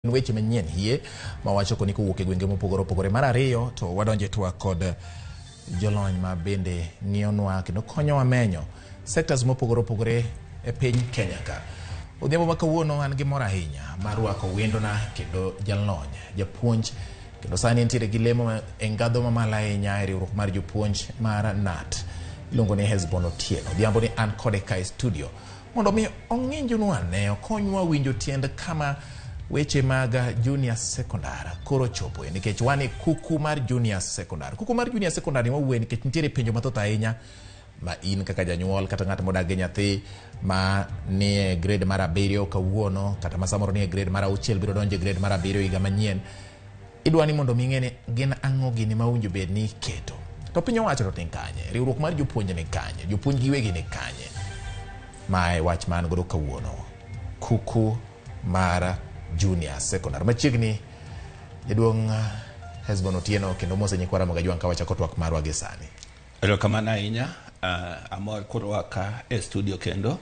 Weche manyien hie ma wachoko ni kowuok e gwenge mopogore opogore. Mar ariyo to wadonjo e twak kod jolony ma bende ng'iyonwa kendo konyowa menyo sectors mopogore opogore e piny Kenya ka. Odhiambo ma kawuono an gi mor ahinya mar rwako wendona kendo jalony, japuonj kendo sani entiere gi lemo e ngadho mamalo ahinya e riwruok mar jopuonj mar KNUT iluongo ni Hesbon Otieno. Odhiambo ni an kode ka e studio mondo mi ong'injnwa ane, okonywa winjo tiend kama weche mag junior secondary koro chopoe, nikech wan e kuku mar junior secondary. Kuku mar junior secondary wawuoye nikech nitiere penjo mathoth ahinya ma in kaka janyuol kata ng'at modak gi nyathi ma nie grade mar 7 kawuono kata ma samoro nie grade mar 6 biro donjo e grade mar 7 higa manyien, idwa ni mondo mi ing'e ni gin ang'o gini ma owinjo bed ni iketo. To piny owacho to ni kanye? Riwruok mar jopuonj ni kanye? Jopuonj giwegi ni kanye? Mae wach ma an godo kawuono. Kuku mar junior secondary. Machiegni jaduong' Hesbon Otieno kendo mose nyikwa Ramogi Ajwang' ka wachako twak marwa gi sani. Erokamano ahinya. Amor kurwaka e studio kendo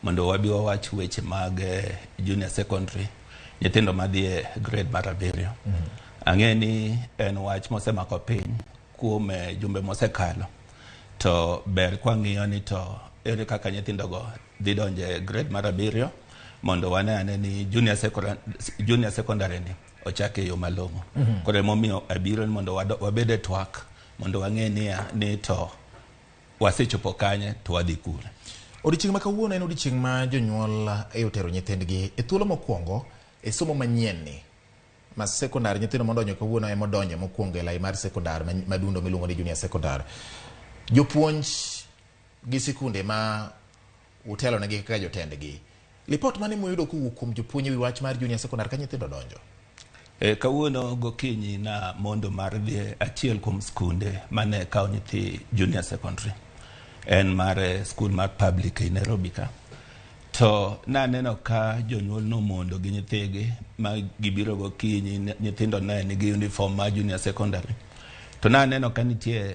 mondo wabi wawach weche mag junior secondary, nyithindo madhi e grade mar 7. Ang'e ni en wach mosemako piny kuom jumbe mosekalo, to ber kwang'iyo ni to ere kaka nyithindogo dhi donjo e grade mar 7 mondo wane ane ni junior secondary ni ochak e yo malong'o. Koro emomiyo abiro ni mondo wabed e twak mondo wang'e niya ni to wasechopo kanye to wadhi kure. Odiochieng' ma kawuono en odiochieng' ma jonyuol e otero nyithindgi e thuolo mokwongo e somo manyien ni ma secondary. Nyithindo modonjo kawuono ema odonjo mokwongo e lai mar secondary madundo miluongo ni junior secondary. Jopuonj gi sikunde ma utelo negi kaka jotendgi, lipot mane muyudo kowuok kuom jopuonj ewi wach mar junior secondary ka nyithindo donjo? Kawuono gokinyi na mondo mar dhi e achiel kuom skunde mane kawo nyithi junior secondary, en mar skul mar public e Nairobi ka, to naneno ka jonyuol nomondo gi nyithigi ma gibiro gokinyi. Nyithindo ne nigi uniform mar junior secondary, to naneno ka nitie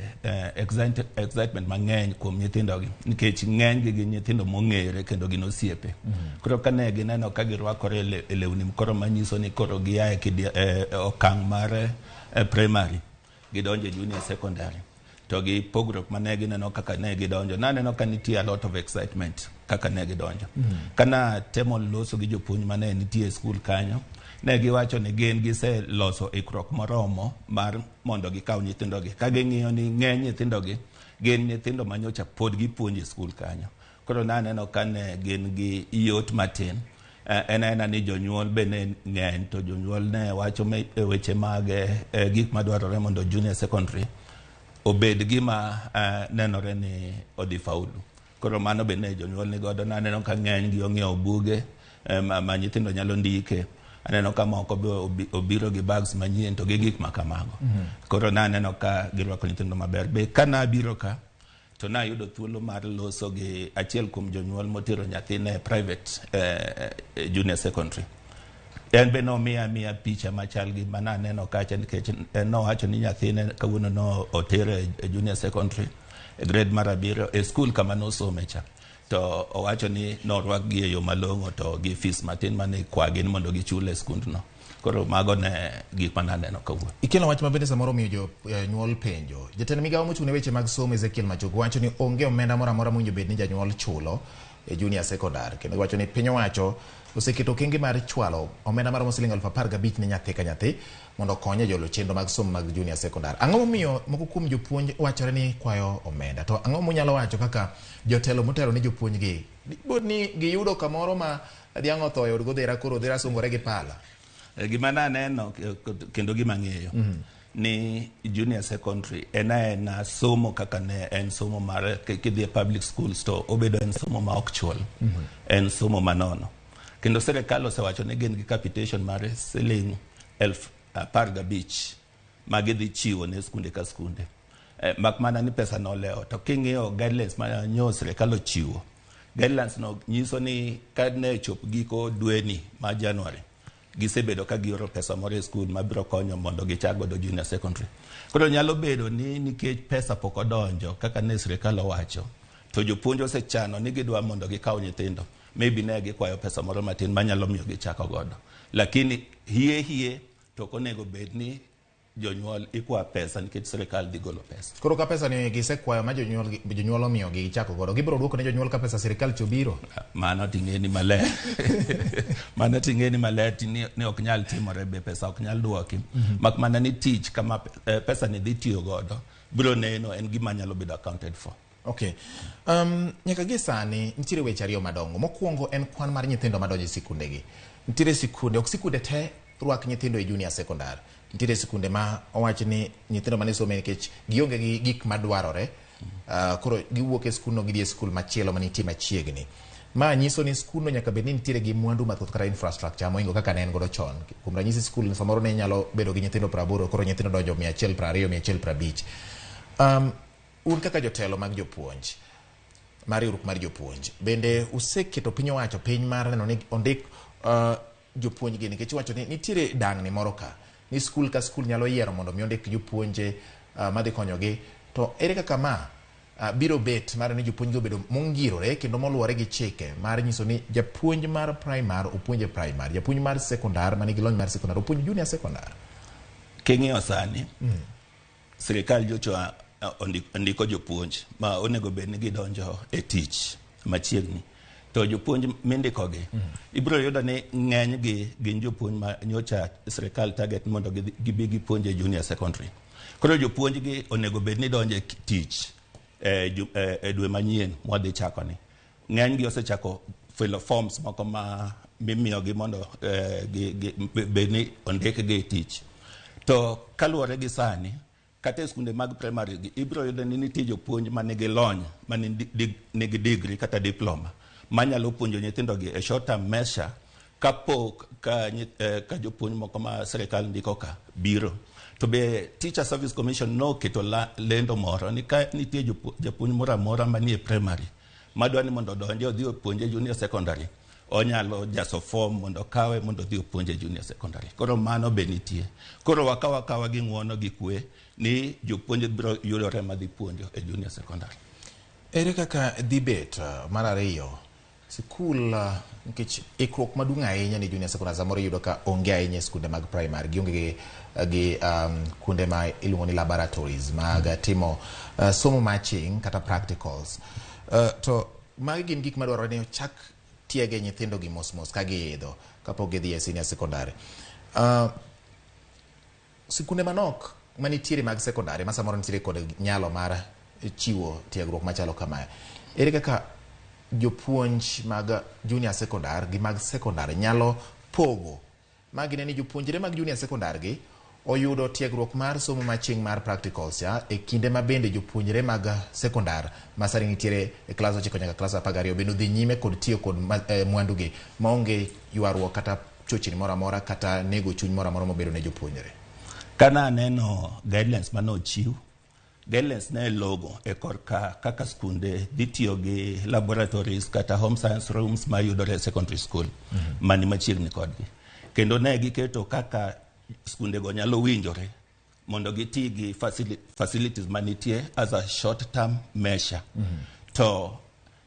excitement mang'eny kuom nyithindogi nikech ng'enygi gin nyithindo mong'ere kendo gin osiepe. Koro kane gineno ka girwakore e lewni koro manyiso ni koro gia e okang' mar primary gidonjo e junior secondary, to gi pogruok mane gineno kaka ne gidonjo, naneno ka nitie a lot of excitement kaka ne gidonjo. Kana temo loso gi jopuonj mane nitie e skul kanyo, ne giwacho ni gin giseloso ikruok moromo mar mondo gikaw nyithindogi, ka ging'iyo ni ng'eny nyithindogi gin nyithindo manyocha pod gipuonjo e skul kanyo. Koro naneno ka ne gin gi yot matin. En aena ni jonyuol be ne ng'eny, to jonyuol ne wacho weche mag gik madwarore mondo junior secondary obed gima nenore ni odhi faulu. Koro mano be ne jonyuol ni godo. Naneno ka ng'eny gi ong'iewo buge ma nyithindo nyalo ndike. Aneno ka moko be obiro gi bags manyien to gi gik ma kamago. Koro naneno ka girwako nyithindo maber. Be ka nabiro ka to nayudo thuolo mar loso gi achiel kuom jonyuol motero nyathine e private junior secondary. En be nomiya miya picha machal gi mananeno kacha, nikech en nowacho ni nyathine kawuono no otere e junior secondary e grade mar 7 e skul kama nosome cha, to owacho ni norwakgi e yo malong'o to gi fees matin mane ikwagi ni mondo gichul e skundno. Koro mago ne gik mananeno kawuono. Ikelo wach ma bende samoro miyo jonyuol penjo. Jatend migawo mochung' ne weche mag somo Ezekiel Machogu wacho ni onge omenda moro amora mowinjo bed ni janyuol chulo e junior secondary, kendo giwacho ni piny owacho oseketo okenge mar chwalo omenda maromo siling 15,000 ne nyathi ka nyathi mondo okony e jolo chenro mag somo mag junior secondary. Ang'o momiyo moko kuom jopuonj wachore ni kwayo omenda? To ang'o munyalo wacho kaka jotelo motelo ni jopuonj gi? Dibed ni giyudo kamoro ma dhiang' otho e od godhera, koro odhera sungore gi pala? Gima naneno kendo gima ang'eyo ni junior secondary en aena somo kaka ne en somo mar kidhi e public schools, to obedo en somo ma ok chul, en somo manono, kendo sirikal osewacho ni gin gi capitation mar siling 15,000 ma gidhi chiwo ne skunde ka skunde, mak mana ni pesa nolewo. To king'iyo guidelines ma nyo sirikal ochiwo, guidelines no nyiso ni ka ne chop giko dweni ma January, gisebedo ka gioro pesa moro e skul mabiro konyo mondo gichak godo junior secondary. Koro nyalo bedo ni nikech pesa pok odonjo kaka ne sirikal owacho, to jopuonj osechano ni gidwa mondo gikaw nyithindo. Maybe ne gikwayo pesa moro matin manyalo miyo gichako godo. Lakini hie hie to ok onego bed ni jonyuol ikwa pesa nikech sirikal dhi golo pesa. Koro ka pesa ni gisekwayo ma jonyuol omiyogi gichako godo, gibiro duoko ne jonyuol ka pesa sirikal cho biro? Mano ting'eni maler. Mano ting'eni maler ni ok nyal timore be pesa ok nyal duoki. Mak mana ni tich kama pesa ni dhi tiyo godo biro neno en gima nyalo bedo accounted for. Okay. Nyaka gi sani nitiere weche ariyo madongo. Mokwongo en kwan mar nyithindo madonjo e sikundegi. Nitiere sikunde, ok sikunde te rwak nyithindo e junior secondary. Nitiere sikunde ma owach ni nyithindo mane some nikech gionge gi gik madwarore. Koro giwuok e skundno gidhi e skul machielo manitie machiegni. Ma nyiso ni skundno nyaka bed ni nitiere gi mwandu mathoth kata infrastructure mohingo kaka ne en godo chon. Kuom ranyisi skul samoro ne nyalo bedo gi nyithindo 80, koro nyithindo donjo 120, 150. Un kaka jotelo mag jopuonj mar riwruok mar jopuonj, bende useketo piny owacho piny mar neno ni ondik jopuonj gi, nikech iwacho ni nitiere dang'ni moro ka ni skul ka skul nyalo yiero mondo mi ondik jopuonje madhi konyogi, to ere kaka ma biro bet mar ni jopuonj gi obedo mongirore kendo moluwore gi chike mar nyiso ni japuonj mar primary opuonje primary, japuonj mar secondary manigi lony mar secondary opuonj junior secondary? King'iyo sani, sirikal nyocha ondiko jopuonj ma onego bed ni gidonjo e tich machiegni. To jopuonj mindikogi, ibiro yudo ni ng'eny gi gin jopuonj ma nyocha sirikal target mondo gibi gipuonj e junior secondary. Koro jopuonj gi onego bed ni donjo e tich e dwe manyien mwadhi chako ni. Ng'eny gi osechako filo forms moko ma mimiyogi mondo bed ni ondikgi e tich. To kaluwore gi sani, kata e skunde mag primary gi, ibiro yudo ni nitie jopuonj manigi lony, manigi degree kata diploma, manyalo puonjo nyithindo gi e short term measure kapok ka jopuonj moko ma sirikal ndiko ka biro. To be Teacher Service Commission noketo lendo moro ni ka nitie japuonj moro amora manie primary madwa ni mondo odonje odhi opuonje junior secondary, onyalo jaso form mondo okawe mondo odhi opuonje junior secondary. Koro mano be nitie. Koro wakaw akawa gi ng'uono gi kwe ni jopuonj biro yudore madhi puonjo e junior secondary. Ere kaka dhi bet mar ariyo sikul, nikech ikruok maduong' ahinya ni junior secondary samoro iyudo ka onge ahinya e skunde mag primary, gionge gi kuonde ma iluongo ni laboratories mag timo somo matching kata practicals. To magi gin gik madwarore ni ochak tiege nyithindo gi mos mos ka giidho kapok gidhi e senior secondary. Sikunde manok manitiere mag secondary ma samoro nitiere kod nyalo mar chiwo tiegruok machalo kamae, ere kaka jopuonj mag junior secondary gi mag secondary nyalo pogo ma gineno ni jopuonjre mag junior secondary gi oyudo tiegruok mar somo maching mar practicals ya e kinde ma bende jopuonjre mag secondary ma sani nitiere e klas 9 nyaka klas 12 bende odhi nyime kod tiyo kod mwandu gi maonge ywaruok kata chochni moro amora kata nego chuny moro amora mobedo ne jopuonjre? Kana aneno guidelines mane ochiw, guidelines ne logo e korka kaka skunde dhi tiyo gi laboratories kata home science rooms mayudore e secondary school mani machiegni kodgi. Kendo ne giketo kaka skundego nyalo winjore mondo giti gi facilities manitie as a short term measure. To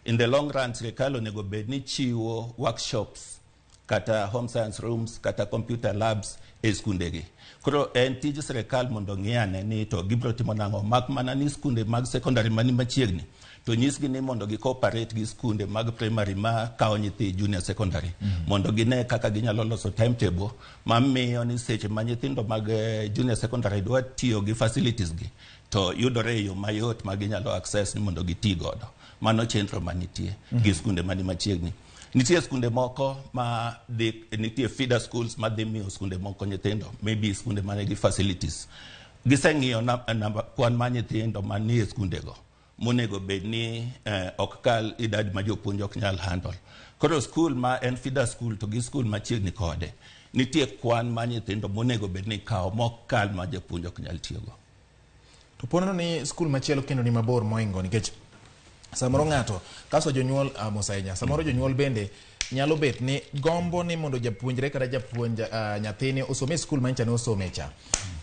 in the long run, sirikal onego bed ni chiwo workshops kata home science rooms kata computer labs e skundegi. Koro en tij sirikal mondo ng'i ane ni to gibiro timo nang'o, mak mana ni skunde mag secondary mani machiegni to nyisgi ni mondo gi cooperate gi skunde mag primary ma kawo nyithi junior secondary mondo gine kaka ginyalo loso timetable mamiyo ni seche ma nyithindo mag junior secondary dwa tiyo gi facilities gi to yudore e yo mayot ma ginyalo access ni mondo giti godo. Mano chenro manitie gi skunde mani machiegni. Nitie skunde moko ma dhi, nitie feeder schools ma dhi miyo skunde moko nyithindo, maybe skunde manigi facilities. Giseng'iyo namba kwan mar nyithindo manie skundego monego bed ni ok kal idadi ma jopuonj ok nyal handle. Koro skul ma en feeder school to gi skul machiegni kode, nitie kwan mar nyithindo monego bed ni kawo mok kal ma japuonj ok nyal tiyogo. To ponono ni skul machielo kendo ni mabor moingo, nikech samoro ng'ato kaso jonyuol mos ahinya, samoro jonyuol bende nyalo bet ni gombo ni mondo japuonjre kata japuonj nyathini osom e skul manyicha ne osome cha.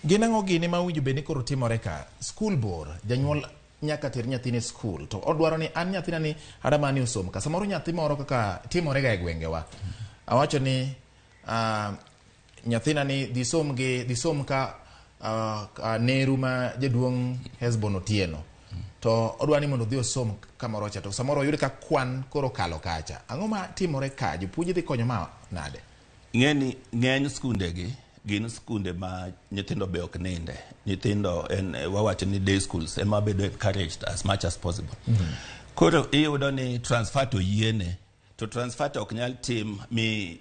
Gin ang'o gini ma owinjo bed ni koro timore ka skul bor, janyuol nyaka ter nyathine e skul to odwaro ni an nyathina ni adama ni osom ka samoro nyathi moro kaka timore ga e gwengewa awacho ni nyathina ni dhi som gi dhi som ka neru ma jaduong' Hesbon Otieno to odwa ni mondo odhi osom kamoro cha to samoro oyud ka kwan koro kalo kacha. Ang'o ma timore ka? Jopuonj dhi konyo ma nade? Ng'eni ng'eny skunde gi gin skunde ma nyithindo be ok ninde. Nyithindo en wawacho ni day schools ema bedo encouraged as much as possible. Koro iyudo ni transfer to yiene to transfer to ok nyal tim mi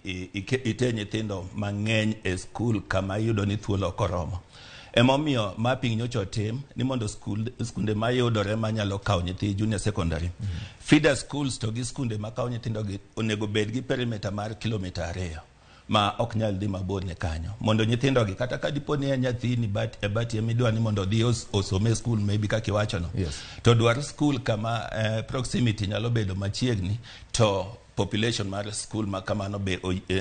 iter nyithindo mang'eny e skul kama iyudo ni thuolo ok oromo. Emomiyo mapping nyocha otim ni mondo skunde mayudore manyalo kawo nyithi junior secondary feeder schools to gi skunde makawo nyithindo gi onego bed gi perimeter mar kilomita 2 ma ok nyal dhi mabor ne kanyo mondo nyithindo gi kata ka dipo ni en nyathini but e but emidwa ni mondo odhi osom e skul maybe kaka iwachono to dwar skul kama proximity nyalo bedo machiegni to population mar skul ma kamano be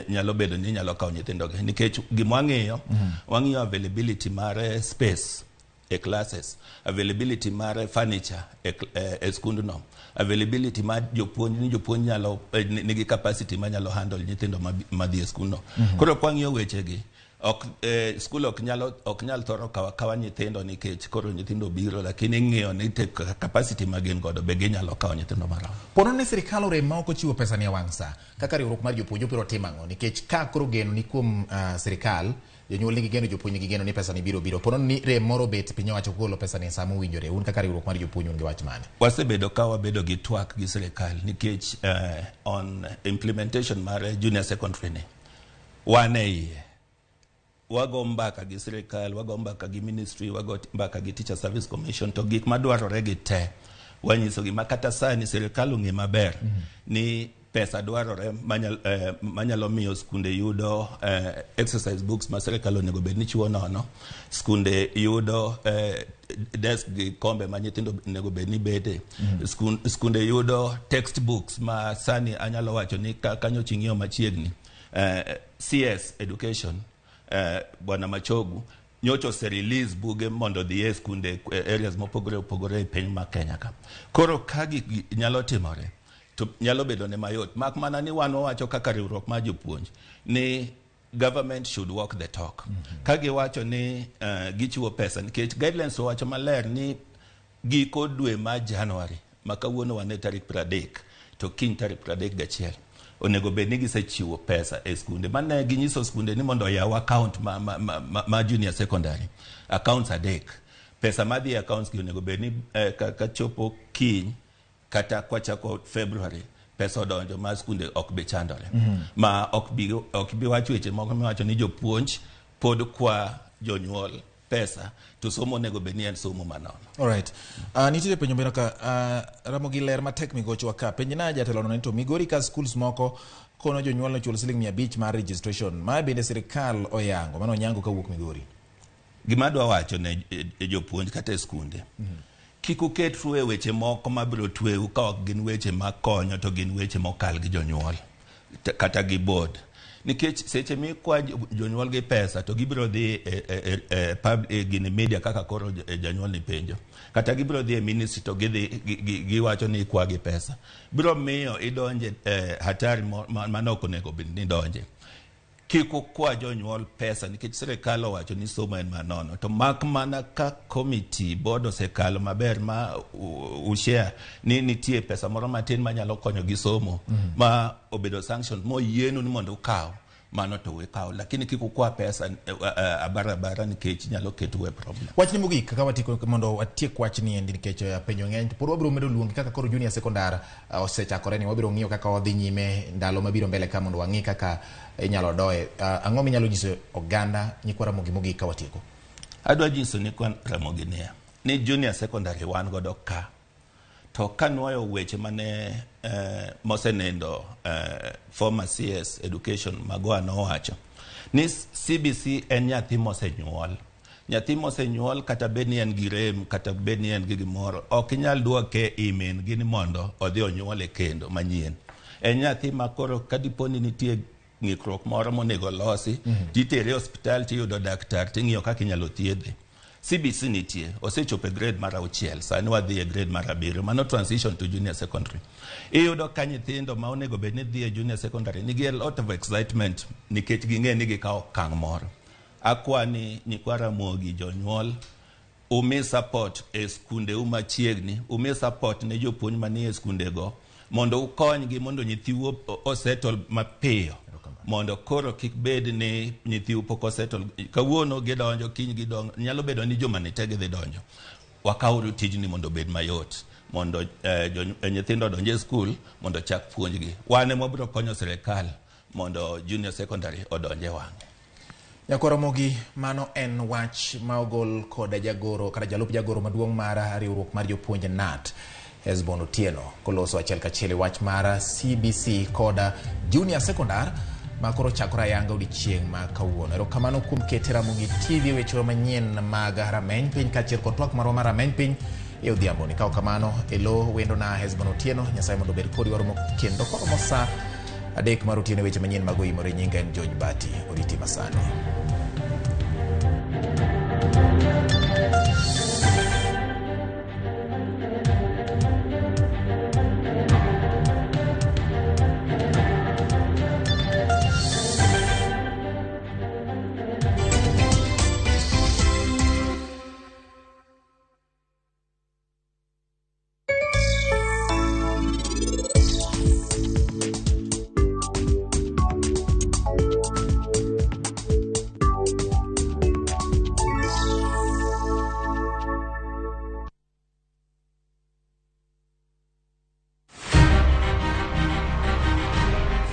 nyalo bedo ni nyalo kawo nyithindo gi nikech gima wang'iyo wang'iyo availability mar space e classes, availability mar furniture e skundno, availability mar jopuonj ni jopuonj nyalo nigi capacity manyalo handle nyithindo madhi e skundno. Koro kwang'iyo wechegi ok skul ok nyal thoro kawa kawa nyithindo nikech koro nyithindo biro, lakini ing'iyo ni capacity ma gin godo be ginyalo kawo nyithindo maromo. Pono ni sirikal orem ma ok ochiwo pesa ni e wang' sa, kaka riwruok mar jopuonj obiro timo ang'o? Nikech ka koro geno ni kuom sirikal, jonyuol nigi geno, jopuonj nigi geno ni pesa ni biro biro. Pono ni rem moro bet piny owacho golo pesa ni e sa mowinjore, un kaka riwruok mar jopuonj un gi wach mane? Wasebedo ka wabedo gi twak gi sirikal nikech on implementation mar junior secondary ni wan e iye. Wago mbaka gi sirikal, wago mbaka gi ministry, wago mbaka gi Teacher Service Commission to gik madwarore gi te wanyisogi ma kata sani sirikal ong'e maber ni pesa dwarore manyalo miyo skunde yudo exercise books ma sirikal onego bed ni chiwo nono, skunde yudo desk gi kombe ma nyithindo onego bed ni bede, skunde yudo textbooks ma sani anyalo wacho ni kanyocha ing'iyo machiegni CS Education Bwana Machogu nyocha ose release buge mondo odhi e skunde areas mopogore opogore e piny ma Kenya ka. Koro ka gigi nyalo timore to nyalo bedo ne mayot mak mana ni wan wawacho kaka riwruok mar jopuonj ni government should walk the talk. Ka giwacho ni gichiwo pesa nikech guidelines owacho maler ni giko dwe mar January ma kawuono wan e tarik 30 to kiny tarik 31 onego bed ni gisechiwo pesa e skunde mane ginyiso skunde ni mondo oyaw account ma junior secondary accounts 3 pesa madhi e accounts gi onego bed ni kachopo kiny kata kwachako February pesa odonjo ma skunde ok bi chandore ma ok bi wach weche moko miwacho ni jopuonj pod kwa jonyuol pesa to somo onego bed ni en somo manono. Alright. Nitiere penjo moro ka Ramogi ler matek migochwa ka penj na jatelo no ni to Migori ka schools moko kono jonyuol nochul siling 500 mar registration ma bende sirikal oyango mano onyango kawuok Migori. Gima adwa wacho ne jopuonj kata e skunde kik uketru e weche moko mabiro tweu ka ok gin weche makonyo to gin weche mokal gi jonyuol kata gi board nikech seche mikwa jonyuol gi pesa to gibiro dhi e gini media kaka koro janyuol ni penjo kata gibiro dhi e ministry to gidhi giwacho ni ikwa gi pesa biro miyo idonje hatari mane ok onego bed ni idonje. Kik ukwa jonyuol pesa nikech sirikal owacho ni somo en manono to mak mana ka committee board osekalo maber ma ushare ni nitie pesa moro matin manyalo konyo gi somo ma obedo sanction moyienu ni mondo ukaw mano to ukaw, lakini kik ukwa pesa abara abara nikech nyalo ketou e problem. Wachni mogik kaka watieko mondo watiek wachni endi nikech penjo ng'eny to pod wabiro medo luongi kaka koro junior secondary osechakore ni wabiro ng'iyo kaka wadhi nyime ndalo mabiro mbele ka mondo wang'i kaka inyalo doye. Ang'o minyalo nyiso oganda nyikwa Ramogi mogik ka watieko? Adwa nyiso nyikwa Ramogi niya ni junior secondary wan godo ka to kanuoyo weche mane mosenendo former CS Education Magoha nowacho ni CBC en nyathi mosenyuol. Nyathi mosenyuol kata bed ni en gi rem kata bed ni en gi gimoro ok inyal duoke i min gi ni mondo odhi onyuole kendo manyien. En nyathi ma koro kadipo ni nitie ng'ikruok moro monego losi titere e osiptal tiyudo daktar ting'iyo kaka inyalo thiedhe. CBC nitie, osechopo e grade mar 6, sani wadhi e grade mar 7, mano transition to junior secondary. Iyudo ka nyithindo ma onego bed ni dhi e junior secondary nigi a lot of excitement nikech ging'e ni gikawo okang' moro. Akwa ni nyikwa Ramogi jonyuol umi support e skundeu machiegni, umi support ne jopuonj manie skundego mondo ukonygi mondo nyithiu osettle mapiyo, mondo koro kik bed ni nyithiu pok osettle. Kawuono gidonjo, kiny gidonjo, nyalo bedo ni juma ni te gidhi donjo. Wakawuru tijni mondo obed mayot, mondo nyithindo odonj e skul mondo chak puonjgi. Wan ema wabiro konyo sirikal mondo junior secondary odonj e wang'e. Nyakwar Ramogi, mano en wach ma ogol kod jagoro kata jalup jagoro maduong' mar riwruok mar jopuonj KNUT, Hesbon Otieno, koloso achiel kachiel e wach mar CBC kod junior secondary ma koro chakore ayanga odiechieng' ma kawuono. Erokamano kuom kete Ramogi TV weche manyien mag rameny piny kaachiel kod twak marwa mar rameny piny e odhiambo ni. Kaw kamano e lo wendona Hesbon Otieno, Nyasaye mondo obed kodi, waromo kendo koromo sa 3 mar otieno weche manyien mag oimore. Nyinga en George Bati, oriti masani.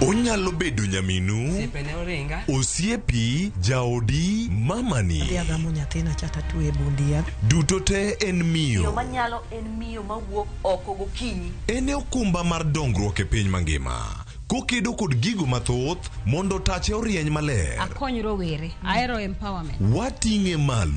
Onyalo bedo nyaminu, Osiepe ne oringa. osiepi, jaodi, mamani. Adhi agamo nyathina cha tatwe e bund yath. Duto te en Miyo miyo. manyalo en miyo mawuok oko gokinyi. En e okumba mar dongruok e piny mangima. Kokedo kod gigo mathoth mondo tache orieny maler. Akony rowere. Ahero empowerment. Wating'e malo.